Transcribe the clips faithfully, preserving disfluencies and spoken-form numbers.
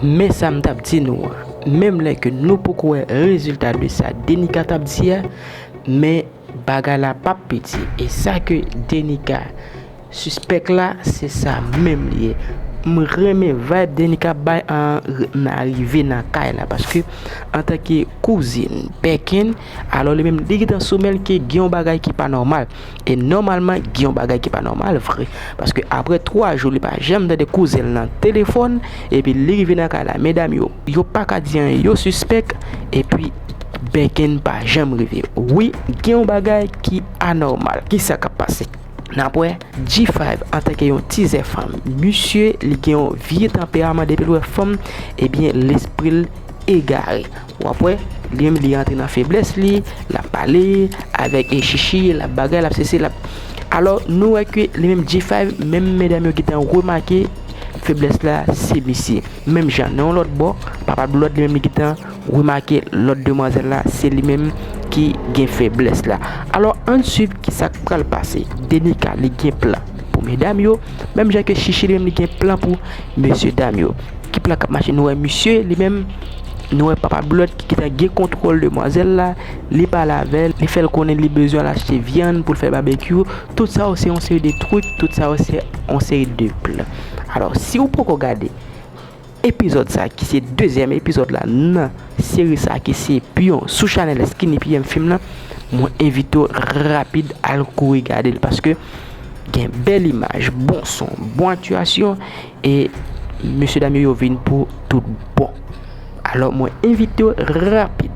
Men sa m t ap di nou an, menm lè ke nou poko wè rezilta de sa Denica t ap di a, men bagay la p ap piti. E sa ke Denica sispèk la, se sa menm li ye. M renmen vibe Denica bay an, n a rive nan kay la, paske antanke kouzin Bèken, alò li menm li gentan sou men l ke gen yon bagay ki pa nòmal. E nòmalman, gen yon bagay ki pa nòmal vre. Paske apre twa jou, li pa janm tande kouzen l nan telefòn, epi li rive nan kay la, medam yo, yo pa ka di anyen, yo sispèk, epi Bèken pa janm rive. Wi, gen yon bagay ki anòmal. Kisa k ap pase? N ap wè G five antanke yon tizè fanm. Misye, li gen yon vye tanperaman, depi l wè fanm, ebyen, lespri l egare. W ap wè, li menm li rantre nan feblès li, l ap pale avèk e Chichi, l ap bagay, l ap sesi, l ap. Alò, nou wè ke li menm G five, menm medam yo gentan remake feblès la, se misye. Menm jan, nan yon lòt bò, Papa Blood li menm li gentan remake lòt demwazèl la, se li menm ki gen feblès la. Alò, ann swiv kisa k pral pase. Denica, li gen plan pou medam yo, menm jan ke Chichi li menm li gen plan pou mesye dam yo. Ki plan k ap mache? Nou wè misye, li menm, nou wè Papa Blood ki gentan gen kontwòl demwazèl la, li pale avè l, li fè l konnen li bezwen al achte vyann pou l fè babekyou. Tout sa yo se yon seri de trik, tout sa yo se yon seri de plan. Alò, si w poko gade epizòd sa, ki se dezyèm epizòd la nan seri sa, ki se Pyon sou chanèl Skinny P M Film nan, mwen envite w rapid al kouri gade l, paske gen bèl imaj, bon son, bon aktyasyon, e mesye dam yo, yo vin pou tout bon. Alò, mwen envite w rapid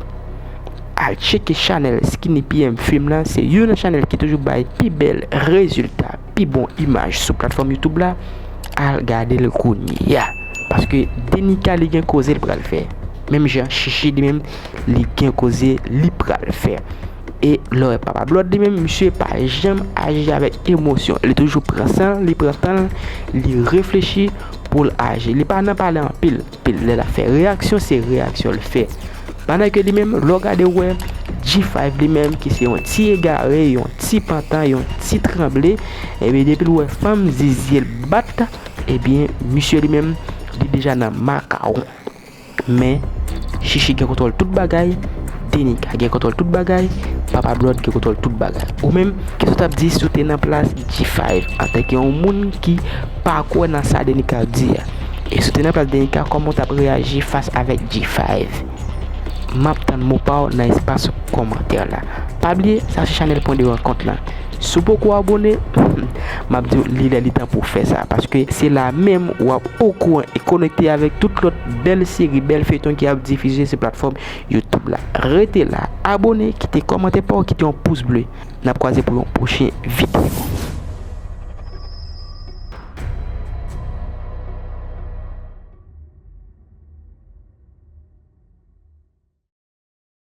al tcheke chanèl Skinny P M Film nan. Se youn nan chanèl ki toujou bay pi bèl rezilta, pi bon imaj sou platfòm YouTube la. Al gade l kounye a. Paske Denica, li gen koze l pral fè. Menm jan Chichi li menm, li gen koze li pral fè. E lè w wè Papa Blood li menm, misye pa janm aji avèk emosyon. Li toujou pran san l, li pran tan l, li reflechi pou l aji. Li pa nan pale anpil. Anpil. Lè l ap fè reyaksyon, se reyaksyon l fè. Pandan ke li menm, lè w gade, w wè G five li menm, ki se yon ti egare, yon ti pantan, yon ti tranble, ebyen, depi l wè fanm, zizye l bat, ebyen, misye li menm, li deja nan makawon. Men, Chichi gen kontwòl tout bagay, Denica gen kontwòl tout bagay, Papa Blood gen kontwòl tout bagay. Ou menm, kisa w t ap di si w te nan plas G five, antanke yon moun ki pa kwè nan sa Denica ap di a? E si w te nan plas Denica, kòman w t ap reyaji fas avèk G five? M ap tann mo pa w nan espas kòmantè la. Pa bliye, sa se chanèl Pwen de Rankont lan. Si w poko abòne, m ap di w, li lè li tan pou w fè sa, paske se la menm w ap okouran e konekte avèk tout lòt bèl seri, bèl feyton ki ap difize sou platfòm YouTube la. Rete la, abòne, kite kòmantè pa w, kite yon pous ble. N ap kwaze pou yon pwochen videyo.